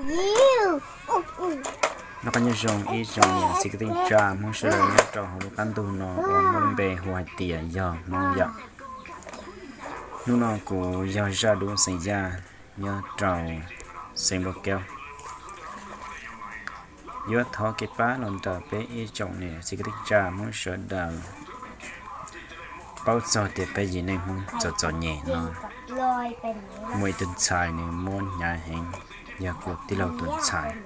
Noj qab nyob zoo ib tsoom niam txiv kwv tij neej tsa Hmoob sawv daws nyob rau hauv lub qab ntug no uas muaj lub npe hu hais tias yog Hmoob yom. Hnub no kuv yog Zaj Dub xeem Yaj nyob rau xeev Npauj Kaub. Yuav thov kev pab los ntawm peb ib tsoom niam txiv kwv tij neej tsa Hmoob sawv daws paub txog tias peb yim neej Hmoob txom txom nyem no muaj ib tug ntxhais nws mob hnyav heev, yog kuv tij laug tus ntxhais.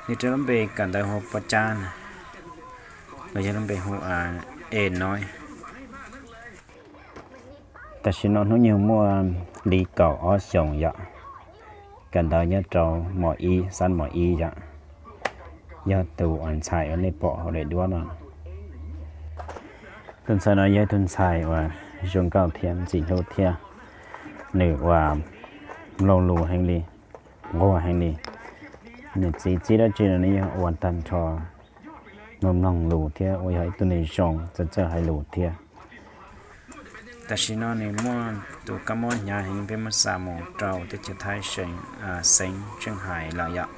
Nws raws lub npe kawm ntawv hu ua Pov Cab na, los yog lub npe hu ua E Noi. Tam sim no hnub nyoog muaj li kaum ob xyoos yom, kawm ntawv nyob rau mos ib, xab mos ib yom. Yog tus uas ntxhais uas nej pom hauv daim duab no. Tus ntxhais no yog ib tug ntxhais uas zoo nkauj thiab ntxim hlub thiab nws uas mloog lus heev li, nquag heev li. Nws txiv txib dab tsi los nws yeej ua tag nrho, mloog mloog lus thiab ua yog ib tug neeg zoo txawj txawj hais lus thiab. Tam sim no nws muaj tus kab mob hnyav heev, peb muab xa mus rau teb chaws Thaib, xeev Tseej Hais lawm yom.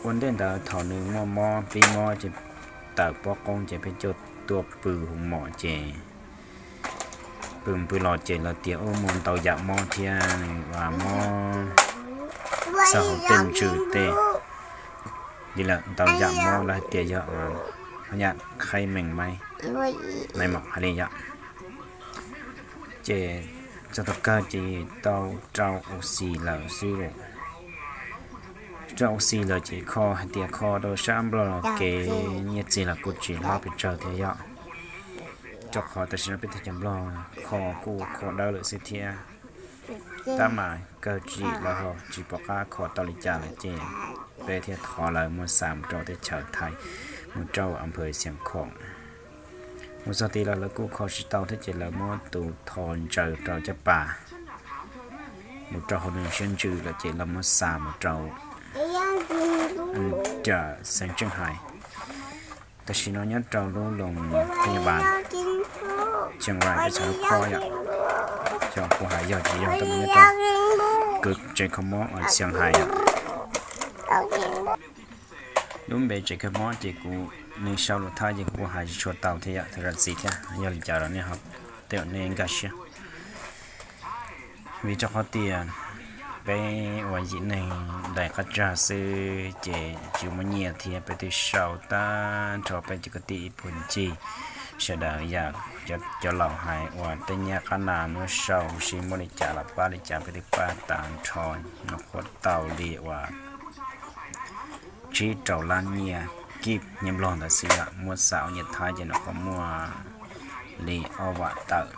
Ua ntej ntawd thaum nws muaj mob, pib mob ces tawm pob qoob ces peb coj tuaj pw hu mom ces pw pw los ces lawv tias ub muaj ntau yam mob thiab nws mob txog hauv tej ntsws tej li lawm, ntau yam mob, lawv hais tias yog nyaj khaib mees maib, nais mom hais li yom. Ces txog thaum kawg ces tau rau ua si lawm xwb. Rau ua si lawm ces kho hais tias kho rau sab Nplog los kev nyiaj txiag los kuj tsis hlob pes tsawg thiab yom. Rau qhov tam sim no peb teb chaws Nplog kho kuj kho dawb lawm xwb thiab, tab mas kawg tsis lawv ho tsis pom qab kho tau li cas lawm ces peb thiaj thov lawv muab xa mus rau teb chaws Thaib, mus rau a pha Xiav Khoom. Mus txog tid los lawv kuj kho tsis tau thiab ces lawv muab tus tho ntsaws rau caj pas mus rau hauv nws siab ntsws lawm ces lawv muab xa mus rau xeev Tseej Hais. Tam sim no nyob rau lub loos thaj nyab pas Chiang Rai peb txhais lub khob yom, xyov kuv hais yog tsis yog tab mas nyob rau kwv tsev kho mob Chiang Rai yom. Lub npe tsev kho mob ces kuv, nws sau lus Thaib ces kuv kuj hais tsis tshua tau thiab yom, thov zam txim thiab. Yog li cas los nej ho tej zaum nej nkag siab. Vim rau qhov tias peb ua yim neeg ntais qab tsag xwb ces tsis muaj nyiaj thiab, peb twb sau tag nrho peb cov kwv tij ib puag ncig sawv daws yam cov laus hais uas tej nyiaj qab nas muab sau huv si, muaj li cas los pab li cas, peb twb pab tag nrho, nws qhuav tau li uas tsib rau lab nyiaj kib nyiaj Nplog ntawd xwb yom, muab xa ua nyiaj Thaib ces nws qhuav muaj li ob vam tawm,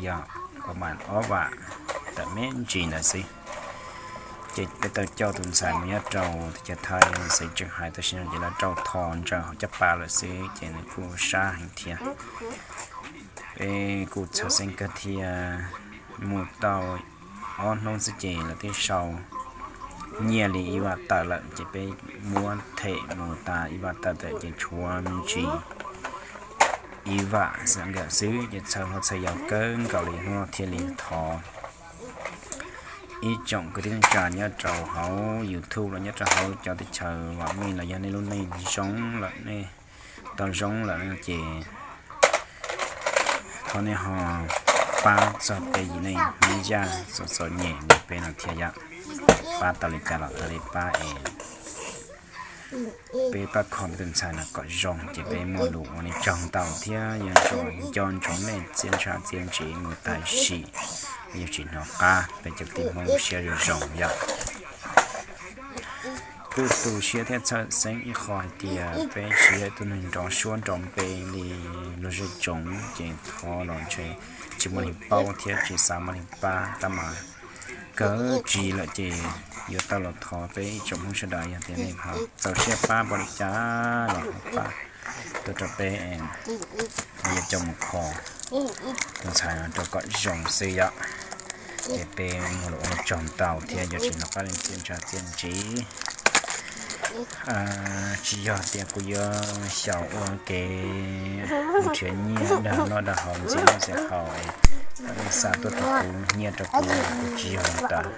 yog pab mas ob vam tawm me ntsis ntawd xwb. Ces peb tau coj tus ntxhais mus nyob rau teb chaws Thaib, xeev Tseej Hais, tam sim no ces lawv rau tho ntsaws hauv caj pas lawm xwb ces nws kuj sab heev thiab. Peb kuj txhawj xeeb kawg thiab, mus tau ob hnub xwb ces lawv twb sau nyiaj li ib vam tawm lawm ces peb muab them mus tas ib vam tawm tawm ces tshuav me ntsis ib vam xwb ces txhawj hlob txhawj yau kawg nkaus li. Hnub no thiaj li thov ib tsoom kwv tij neej tsa nyob rau hauv YouTube los nyob rau hauv cov teb chaws vam meej los yog nej lub neej zoo lawm, nej tau zoo lawm no ces thov nej ho pab txog peb yim neej Hmoob Yaj txom txom nyem li peb no thiab yom. Pab tau li cas los tau li pab es peb pab kho peb tus ntxhais no kom zoo ces peb muaj lus ua nej tsaug ntau thiab. Yog nco ntsoov nej txiaj ntsha txiaj ntsig mus tag sim, yuav tsis hnov qab, peb cov kwv tij Hmoob siab zoo zoo yom. Kuj tu siab thiab txhawj xeeb ib qho hais tias peb tsis yog ib tug neeg nrov suab nrov npe li luag zej tsoom ces thov los ntshe tsis muaj leej paub thiab tsis xav muaj leej pab, tab mas kawg tsis lawm ces yuav tau los thov peb ib tsoom Hmoob sawv daws yog tias nej ho txaus siab pab npaum li cas los ho pab tuaj rau peb, yuav coj mus kho tus ntxhais no rau kom zoo xwb yom. Ces peb muaj lus ua nej tsaug ntau thiab yuav tsis hnov qab leej txiaj ntsha txiaj ntsig. Tsis yog tias kuv yuav xyaum ua kev nrhiav nyiaj dag noj dag haus ntxiv noj ntxiv haus es kom nej xa tuaj rau kuv nyiaj rau kuv, kuv tsis yog li ntawd.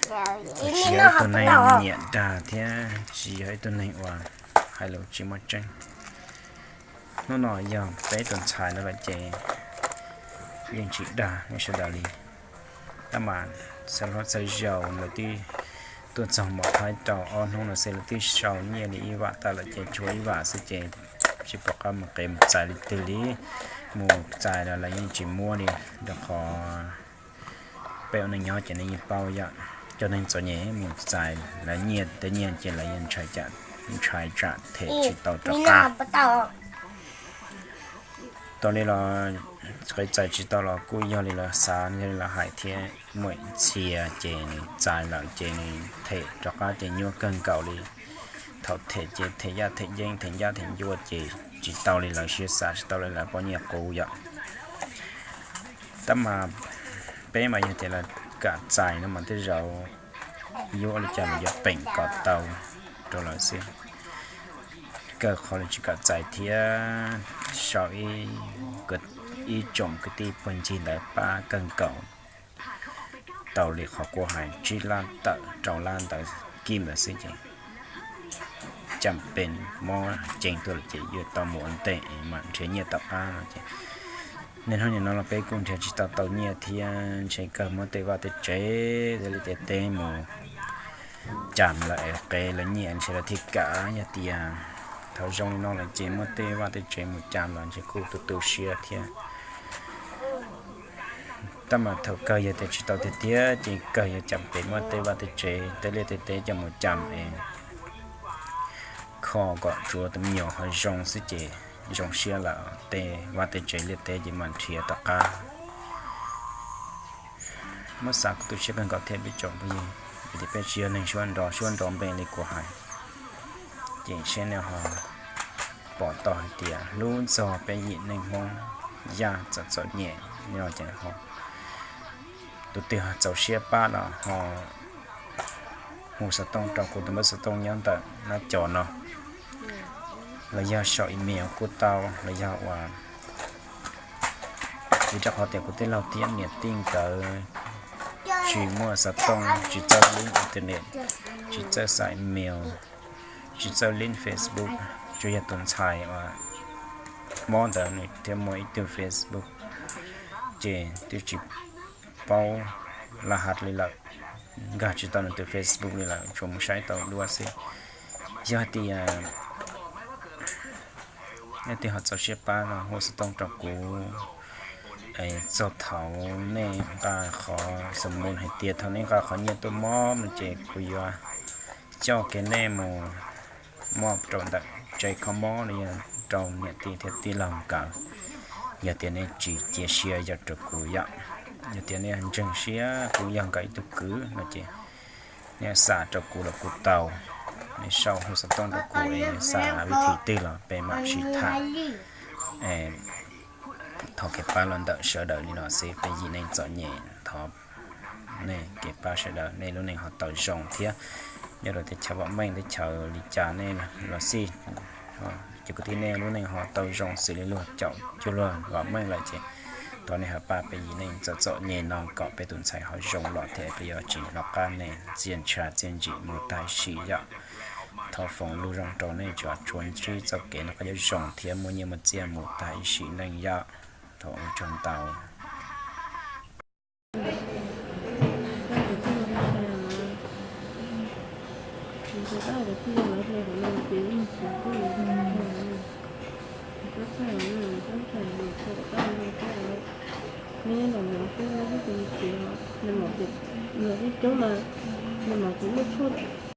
Tsis yog ib tug neeg nyiam dag thiab tsis yog ib tug neeg uas hais lus tsis muaj tseeb. Hnub no yog peb tus ntxhais no lawm ces yeej tsis dag nej sawv daws li. Tab mas txhua hlob txhua zaus lawv twb tuaj txog Mos Thaib rau ob hnub no xwb lawv twb sau nyiaj li ib vam tag lawm ces tshuav ib vam xwb ces tsis pom qab mus qev mus txais li twg li. Mus txais los lawv yeej tsis muab li, rau qhov peb ua neej nyob ces nej yeej paub yom, cov neeg txom nyem mus txais lawv nyiaj tej nyiaj ces lawv yeej ntshai tsam them tsis tau rov qab. Tau li los qev txais tsis tau los kuj yog li lawv xav, yog li lawv hais thiab. Muaj ib txhia ces nws txais lawm ces nws them rov qab ces nyuaj kawg nkaus li. Thaum them ces them yaj them yeeb them ncaj them ncua ces tsis tau li lawv siab xav, tsis tau li lawv poj niam qub yom. Tab mas peb mas yog tias lawv kam txais no mas tej zaum yuav ua li cas los yuav peem kom tau rau lawv xwb. Kawg qhov lawv tsis kam txais thiab sau ib tsoom kwv tij pawg ncig ntawd pab kawg nkaus tau li qhov kuv hais tsib lab tawm rau lab ntawd kim ntawd xwb ces cam pees mob ceev tuaj lawm ces yuav tau mus ua ntej es mam nrhiav nyiaj tom qab no ces niaj hnub nim no los peb kuj nrhiav tsis tau tau nyiaj thiab ntshe kawg muab tej vaj tej tsev tej liaj tej teb mus cam lawm es qev lawv nyiaj ntshe lawv thiaj kam. Yog tias thaum zoo li no lawm ces muab tej vaj tej tsev mus cam los ntshe kuj tu tu siab thiab. Tab mas thaum kawg yog tias tsis tau tiag tiag ces kawg yuav cam pees muab tej vaj tej tsev tej liaj tej teb coj mus cam es kho kom tsuav tus me nyuam ho zoo xwb ces zoo siab lawm tej vaj tej tsev liaj teb ces mam nrhiav tom qab. Muab xav kuv tu siab kawg nkaus thiab peb tsoom phooj ywg, vim tias peb tsis yog neeg suab nrov suab nrov npe li kuv hais. Ces seb nej ho pom tau hais tias hlub txog peb yim neej Hmoob yaj txom txom nyem no ces ho tus twg ho txaus siab pab los ho hu xov tooj rau kuv tus npawb xov tooj nyob ntawm nab co no, los yog sau email kuj tau los yog ua, vim rau qhov tias kuv tej laug thiab niam tij nkawd tsis muaj xov tooj, tsis txawj lib internet, tsis txawj xa email, tsis txawj lib Facebook, tsuas yog tus ntxhais uas mob ntawd nws thiaj muaj ib tug Facebook, ces twb tsis paub laj hav li lawm, nkag tsis tau nws tus Facebook li lawm, tsuas mus saib tau duab xwb. Yog hais tias nej twb ho txaus siab pab no hu xov tooj rau kuv, txog thaum nej nqa qhov, xws li hais tias thaum nej nqa qhov nyiaj tuaj mob no ces kuv yuav coj kiag nej mus muab rau ntawm tsev kho mob los yog rau niam tij thiab tij laug nkawd, yog tias nej tsis cia siab yog rau kuv yom. Yog tias nej ntseeg siab kuv yog nkawd ib tug kwv no ces nej xa rau kuv los kuj tau, nej sau hu xov tooj rau kuv es xa vib thim twg los peb mam sib tham. Thov kev pab los ntawm sawv daws li no xwb, peb yim neej txom nyem thov nej kev pab sawv daws, nej lub neej ho tau zoo thiab. Nyob rau teb chaws vam meej teb chaws li cas nej los xij, ces kwv tij nej lub neej ho tau zoo xws li luag caum cuag luag vam meej lawm ces thov nej ho pab peb yim neej txom txom nyem no kom peb tus ntxhais ho zoo los thiab peb yuav tsis hnov qab nej txiaj ntsha txiaj ntsim mus tag sim yom. Thov foom lus zoo rau nej tsuas tsuas ntsib txoj kev noj qab nyob zoo thiab muaj nyiaj muaj txiaj mus tag sim neej yom. Thov ua tsaug ntau. Nws mam coob mas, nws mam kuv muaj tshuaj